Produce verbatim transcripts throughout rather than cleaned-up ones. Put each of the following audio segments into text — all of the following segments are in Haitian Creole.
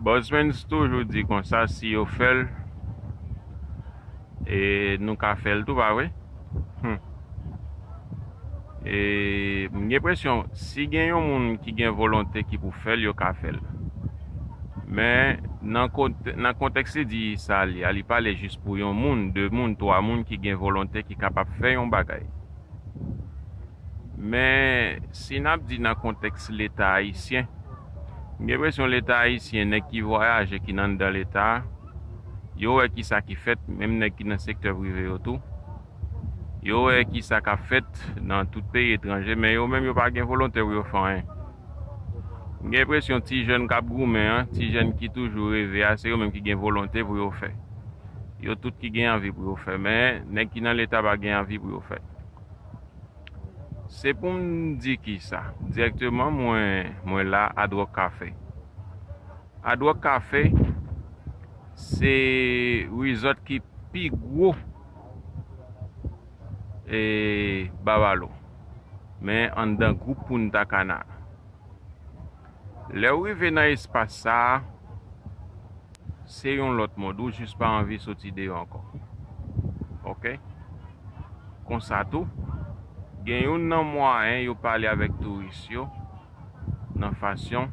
Buzzmans toujou di konsa, si yo fè l, e nou ka fè l tou, pa vre? Hmm. E m gen enpresyon, si gen yon moun ki gen volonte ki pou fè l, yo ka fè l. Men nan kont-, nan kontèks li di sa li a, li pale jis pou yon moun, de moun, twa moun ki gen volonte, ki kapab fè yon bagay. Men si n ap di nan kontèks Leta ayisyen, m gen enpresyon Leta ayisyen, nèg ki vwayaje, ki nan anndan Leta a, yo wè kisa ki fèt, menm nèg ki nan sektè prive yo tou. Yo wè kisa k ap fèt nan tout peyi etranje, men yo menm yo pa gen volonte pou yo fè anyen. M gen enpresyon ti jèn k ap goumen an, ti jèn ki toujou reve a, se yo menm ki gen volonte pou yo fè. Yo tout ki gen anvi pou yo fè, men nèg ki nan Leta pa gen anvi pou yo fè. Se pou m di kisa? Dirèkteman, mwen, mwen la, Hard Rock Cafe. Hard Rock Cafe, se resort ki pi gwo, e, Babalo, men anndan gwoup Punta Cana. Lè w rive nan espas sa a, se yon lòt mond, ou jis pa anvi soti deyò ankò. Oke? Konsa tou, gen youn nan mwayen yo pale avèk touris yo nan fasyon,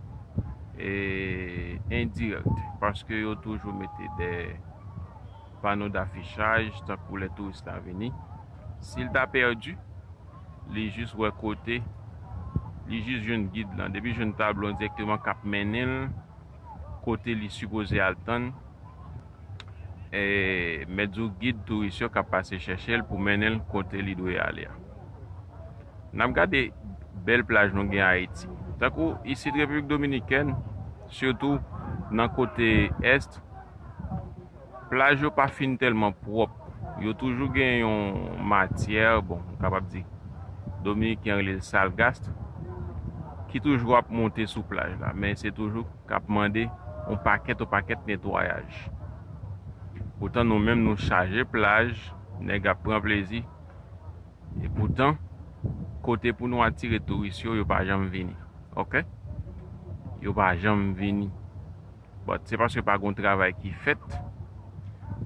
e, endirèk, paske yo toujou mete de pano dafichaj, tankou lè touris la vini. Si l ta pèdi, li jis wè kote, li jis jwenn gid lan. Depi jwenn tablo an dirèkteman k ap mennen l kote li sipoze al tann, e, mèt di w gid touris yo k ap pase chèche l pou mennen l kote li dwe ale a. N ap gade bèl plaj nou gen Ayiti. Tankou isit Repiblik Dominikèn, sitou nan kote Est, plaj yo pa fin tèlman pwòp. Yo toujou gen yon matyè, bon, m kapab di, Dominiken rele l salgast, ki toujou ap monte sou plaj la, men se toujou k ap mande yon pakèt, yon pakèt netwayaj. Poutan nou menm nou chaje plaj, nèg ap pran plezi, e poutan kote pou nou atire touris yo, yo pa janm vini. Oke? Yo pa janm vini. But se paske pa gon travay ki fèt.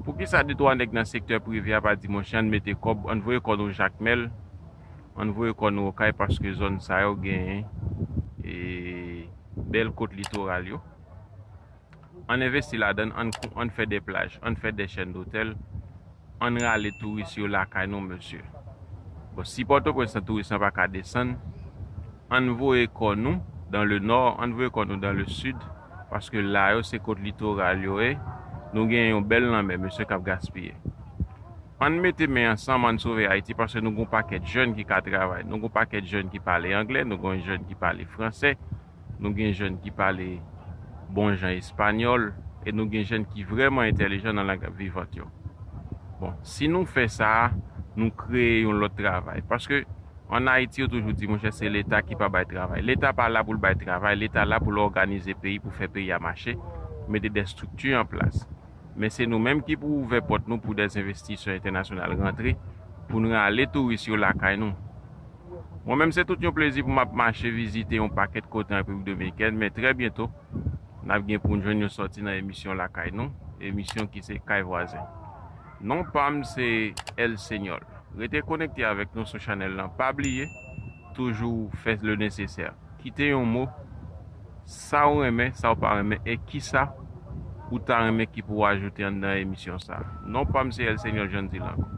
Poukisa de twa nèg nan sektè prive a pa di, monchè, ann mete kòb, ann voye kò nou Jakmèl, ann voye kò nou Okay, paske zòn sa yo genyen, e, bèl kot litoral yo. Ann envesti ladan l, ann, ann fè de plaj, ann fè de chèn dotèl, ann rale touris yo lakay nou, mesye. Bon, si Pòtoprens nan touris lan pa ka desann, ann voye kò nou dans le nord, ann voye kò nou dans le sud, paske la yo se kot litoral yo ye, nou gen yon bèl lanmè, mesye, k ap gaspiye. Ann mete men ansanm, ann sove Ayiti, paske nou gon pakèt jèn ki ka travay, nou gon pakèt jèn ki pale anglè, nou gon jèn ki pale fransè, nou gen jèn ki pale bon jan espanyòl, e nou gen jèn ki vrèman entèlijan nan lang vivant yo. Bon, si nou fè sa, nou kreye yon lòt travay. Paske ann Ayiti, yo toujou di, monchè, se Leta ki pa bay travay. Leta pa la pou l bay travay, Leta la pou l òganize peyi, pou fè peyi a mache, mete de estrikti an plas. Men se nou menm ki pou ouvè pòt nou pou de envestisè entènasyonal rantre, pou n rale touris yo lakay nou. Mwen menm, se tout yon plezi pou m ap mache vizite yon pakèt kote an Repiblik Dominikèn, men trè byento, n ap gen pou n jwenn yon sòti nan emisyon Lakay Nou, emisyon ki se Kay Vwazen. Non pa m se El Señor. Rete konekte avèk nou sou chanèl lan. Pa bliye, toujou fè le nesesè. Kite yon mo, sa w renmen, sa w pa renmen, e kisa ou ta renmen ki pou ajoute anndan emisyon sa a. Non pa m se El Señor, jan n di l ankò.